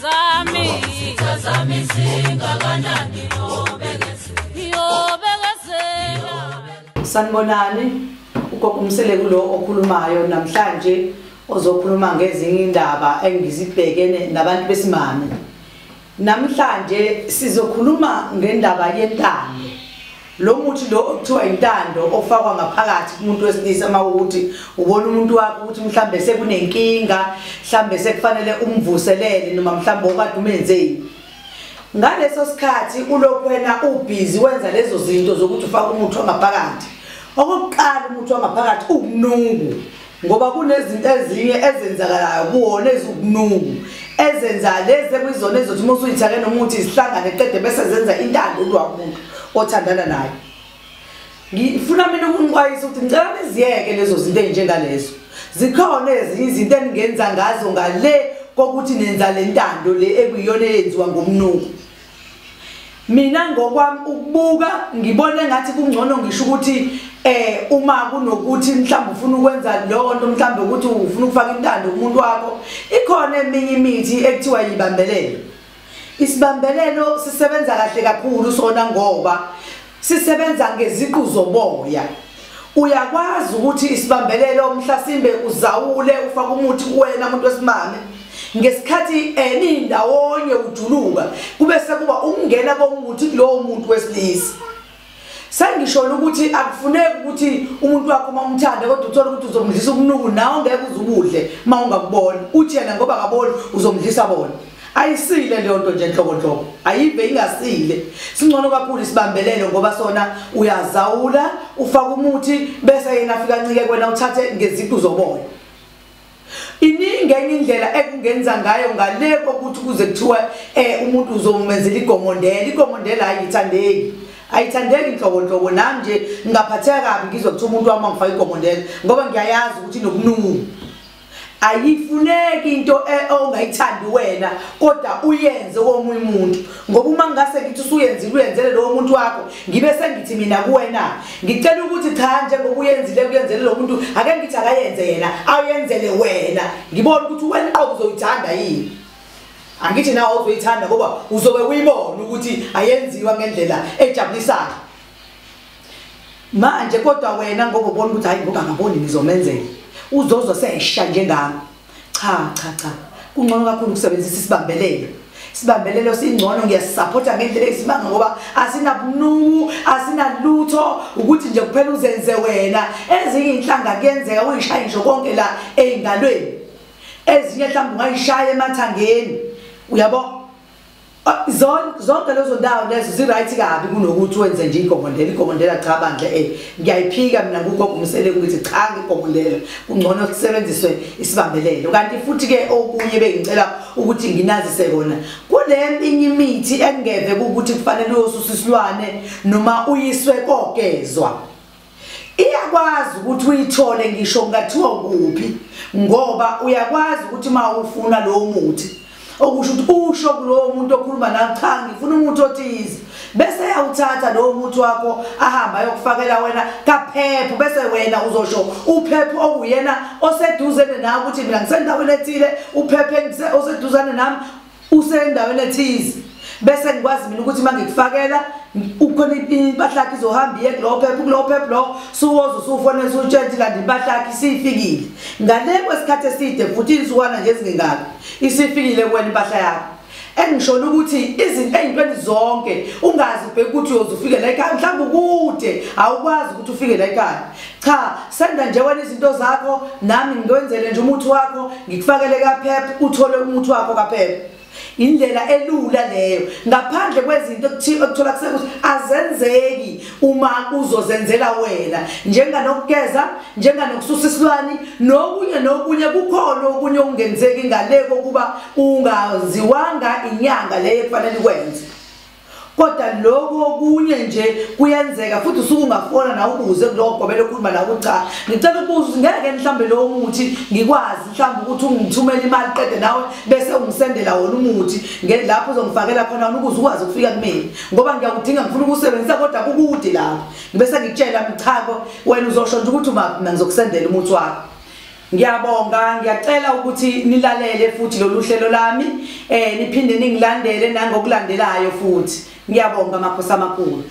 zami, izitha zami zingakanani, yobekezela. Sanibonani, uGogo Mseleku lo okhulumayo namhlanje ozokhuluma ngezinye indaba engizibhekene nabantu besimame. Namhlanje sizokhuluma ngendaba yentando. Lo muthi lo okuthiwa intando ofakwa ngaphakathi kumuntu wesilisa mawukuthi ubona umuntu wakho ukuthi mhlambe sekunenkinga, mhlambe sekufanele umvuselele noma mhlambe okade umenzeni. Ngaleso sikhathi ulokhu wena ubhizi wenza lezo zinto zokuthi ufake umuthi wangaphakathi. Okokuqala umuthi wangaphakathi uwumnungu, ngoba kunezinto ezinye ezenzakalayo kuwona eziwumnungu ezenza lezi ekuyizona ezothi uma usuyithake nomuthi zihlangane qede bese zenza intando kulowo muntu othandana naye. Ngifuna mina ukunixwayisa ukuthi ngicela niziyeke lezo zinto ezinjengalezo. Zikhona ezinye izinto eningenza ngazo ngale kokuthi nenza le ntando le ekuyiyona eyenziwa ngomnuko. Mina ngokwami ukubuka ngibone ngathi kungcono ngisho ukuthi uma kunokuthi mhlawumbe ufuna ukwenza leyo nto, mhlawumbe ukuthi ufuna ukufaka intando kumuntu wakho, ikhona eminye imithi ekuthiwa yibambelelo. Isibambelelo sisebenza kahle kakhulu sona ngoba sisebenza ngeziqu zoboya. Uyakwazi ukuthi isibambelelo mhlasimbe uzawule ufake umuthi kuwena umuntu wesimame, ngesikhathi nindawonye ujuluka kube sekuba ukungena komuthi kulowo muntu wesilisa. Sengisho ukuthi akufuneki ukuthi umuntu wakho uma umthanda kodwa uthole ukuthi uzomdlisa umnuku nawe ngeke uzubudle uma ungakuboni, uthi yena ngoba akaboni uzomdlisa bona. Ayisile leyo nto nje nhlobo nhlobo, ayive ingasile. Singcono kakhulu isibambelelo ngoba sona uyazawula ufaka umuthi bese yena afika ancike kuwena uthathe ngeziqu zoboya. Iningi enye indlela ekungenza ngayo ngale kokuthi kuze kuthiwe umuntu uzomenzela igomondela. Igomondela ayithandeki, ayithandeki nhlobo nhlobo. Nami nje ngingaphatheka kabi ngizwe kuthiwa umuntu wami angifake igomondela ngoba ngiyayazi ukuthi inobunuku. Ayifuneki into ongayithandi wena kodwa uyenze komunye umuntu, ngoba uma ngase ngithi usuyenzile uyenzele lowo muntu wakho, ngibe sengithi mina kuwena ngicela ukuthi cha, njengoba uyenzile kuyenzele lo muntu, ake ngithi akayenze yena ayenzele wena, ngibone ukuthi wena uqobo uzoyithanda yini. Angithi nawe uzoyithanda ngoba uzobe uyibona ukuthi ayenziwa ngendlela ejabulisayo manje, kodwa wena ngoba ubona ukuthi hayi ngoba ngaboni ngizomenzela, uzozwa sesha njengami. Cha cha cha, kungcono kakhulu ukusebenzisa isibambelelo. Isibambelelo singcono, ngiyasupporta ngendlela esimanga ngoba asinabunungu, asinalutho, ukuthi nje kuphela uzenze wena. Ezinye inhlanga kuyenzeka uyishaye nje konke la eingalweni, ezinye mhlawumbe ungayishaya emathangeni, uyabo. Zonke lezo ndawo lezo zi-right kabi kunokuthi wenze nje igomondela. Igomondela cha bandla, ngiyayiphika mina kuGogo Mseleku ngithi cha, igomondela kungcono kusebenziswe isibambelelo. Kanti futhi-ke okunye bengicela ukuthi nginazise kona, kule eminye imithi engeve ukuthi kufanele uyosusa isilwane noma uyiswe kogezwa, iyakwazi ukuthi uyithole ngisho kungathiwa kuphi, ngoba uyakwazi ukuthi uma ufuna lowo muthi, okusho ukuthi usho kulowo muntu okhuluma nawe, cha ngifuna umuthi othize, bese eyawuthatha lowo muthi wakho ahamba ayokufakela wena kaphepho, bese wena uzosho uphepho okuyena oseduzane nawe ukuthi mina ngisendaweni ethile, uphephe oseduzane nami usendaweni ethize, bese ngikwazi mina ukuthi uma ngikufakela ukhona impahla yakho izohamba iye kulowo phepho, kulowo phepho lo suwoze usufonela usutshela ukuthi kanti impahla yakho isifikile. Ngale kwesikhathi eside futhi insukwana nje ezingengaki isifikile kuwena impahla yakho. Engishona ukuthi izinto ey'ntweni zonke ungazi ubheke ukuthi uyoze ufike la ekhaya, mhlawumbe ukude awukwazi ukuthi ufike la ekhaya. Cha, senda nje wena izinto zakho, nami ngikwenzele nje umuthi wakho, ngikufakele kaphepha, uthole umuthi wakho kaphepha. Indlela elula leyo, ngaphandle kwezinto okuthola kusekuthi azenzeki uma uzozenzela wena, njenganokugeza, njenganokususa isilwane nokunye nokunye. Kukhona okunye okungenzeki ngale kokuba ungaziwanga inyanga leyo ekufanele ikwenze, kodwa lokho okunye nje kuyenzeka futhi usuke ungafona nawe ubuze kulowo gobela okhuluma nawe, cha ngicela ukubuza ngeke mhlambe lowo muthi ngikwazi mhlambe ukuthi ungithumele imali qede nawe bese ungisendela wona umuthi lapho uzongifakela khona wona ukuze ukwazi ukufika kumina, ngoba ngiyakudinga ngifuna ukusebenzisa kodwa kukude lapho. Ngibese ngikutshela cha wena uzosho nje ukuthi uma mina ngizokusendela umuthi wakho. Ngiyabonga, ngiyacela ukuthi nilalele futhi lolu hlelo lami, niphinde ningilandele nangokulandelayo futhi. Ngiyabonga, makhosi amakhulu.